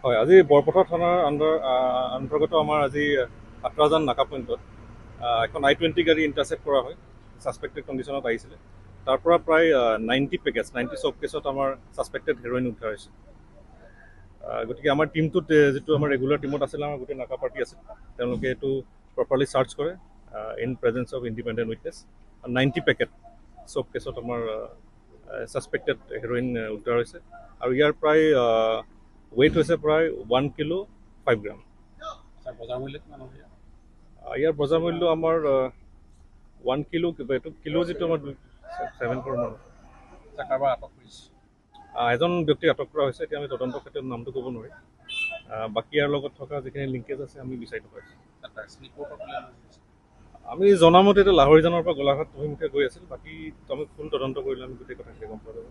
হয়, আজি বৰপথাৰ থানাৰ অন্তৰ্গত আমাৰ আজি আটৰাজান নাকা পইণ্টত এখন i20 গাড়ী ইণ্টাৰচেপ্ট কৰা হয়। ছাছপেক্টেড কণ্ডিশ্যনত আহিছিলে। তাৰ পৰা প্ৰায় 90 পেকেটছ, 90 চব কেছত আমাৰ ছাছপেক্টেড হেৰইন উদ্ধাৰ হৈছে। গতিকে আমাৰ টীমটোত যিটো আমাৰ ৰেগুলাৰ টীমত আছিলে, আমাৰ গোটেই নাকা পাৰ্টি আছিল, তেওঁলোকে এইটো প্ৰপাৰলি চাৰ্চ কৰে in presence of independent witness. 90 packet চব কেছত আমাৰ ছাছপেক্টেড হেৰইন উদ্ধাৰ হৈছে আৰু ইয়াৰ প্ৰায় ৱেইট হৈছে প্ৰায় 1 কিলো 5 গ্ৰাম। বজাৰ মূল্য কিমান হ'ব? ইয়াৰ বজাৰ মূল্য আমাৰ 1 কিলো, এইটো কিলো যিটো আমাৰ 7 ক্ৰ'ৰ মান। কাৰোবাৰ আটক কৰিছে? এজন ব্যক্তিক আটক কৰা হৈছে। এতিয়া আমি তদন্তৰ ক্ষেত্ৰত নামটো ক'ব নোৱাৰিম। বাকী ইয়াৰ লগত থকা যিখিনি লিংকেজ আছে আমি বিচাৰি থকা হৈছে। আমি জনামতে এতিয়া লাহৰীজানৰ পৰা গোলাঘাট অভিমুখে গৈ আছিল। বাকী আমি ফুল তদন্ত কৰিলে আমি গোটেই কথাখিনি গম পোৱা যাব।